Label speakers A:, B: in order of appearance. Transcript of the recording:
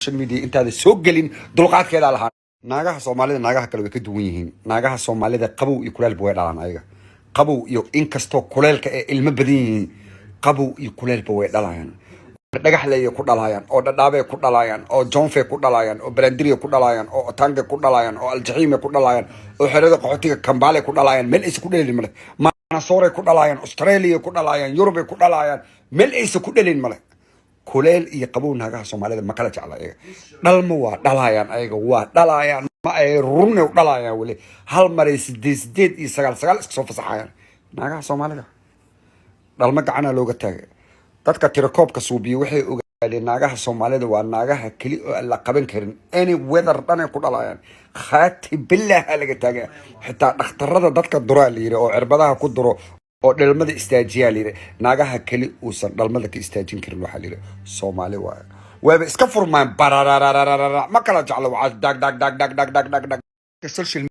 A: Social media intaada soo gelin dulqaadkeedaa lahaa. Naagaha Soomaalida naagaha kale way ka duwan yihiin. Naagaha Soomaalida qabow iyo kuleelba way dhalaan ayaga. Qabow iyo inkastoo kuleelka ay ilmo badan yihiin, qabow iyo kuleelba way dhalayaan. Dhagaxleeyay ku dhalaayaan, oo Dhadhaabay ku dhalaayaan, oo Joonfay ku dhalaayaan, oo Balandiriya ku dhalaayaan, oo Otange ku dhalaayaan, oo Aljaxiimay ku dhalaayaan, oo xerada qaxootiga Kambaalay ku dhalaayaan. Meel aysa ku dhelin male. Manasooray ku dhalaayaan, Australia ku dhalaayaan, Yurubay ku dhalaayaan. Meel aysa ku dhelin male. Kuleel iyo qabow naagaha Soomaalida ma kala jecla ayaga. Dhalma waa dhalaayaan ayaga, waa dhalaayaan, ma ay runay u dhalaayaan. Weli hal maray sideed sideed iyo sagaal sagaal iska soo fasaxayaan naagaha Soomaalida. Dhalmo gacanaa looga taagay. Dadka tirakoobka suubiya waxay ogaadeen naagaha Soomaalida waa naagaha keli oo aan la qaban karin. Any weather dhanay ku dhalayaan. Khaati bilaaha laga taagaya. Xitaa dhakhtarada dadka duraa la yiri oo cirbadaha ku duro oo dhalmada istaajiyaa la yiri, naagaha keli uusan dhalmada ka istaajin karin waxaa la yiri Soomaali waayo. Waaba iska furmaan bararararara, ma kala jeclo. Waxaa dag dag dag dag dag dag dag dag social.